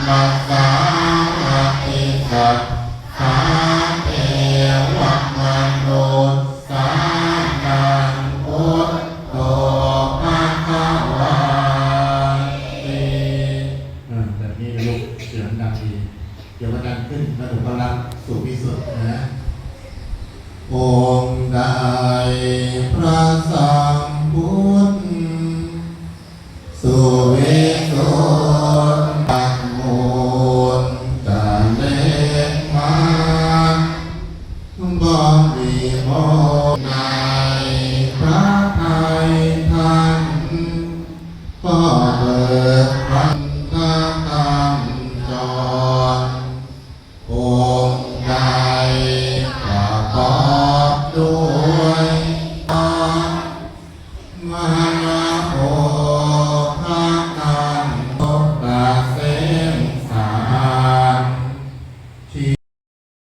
ສາຣະຕິ ສັດຖາເທວະມະນຸດສານັງ ພຸດໂທພະຄະວາຕິ. ເອີ ແບບນີ້ນະລູກ ສຽງດັງດີ. ດຽວມາຕັ້ງຂຶ້ນ ມະໂນພະລັງສູງທີ່ສຸດນະ. ອົງໃດພະສັມພຸດ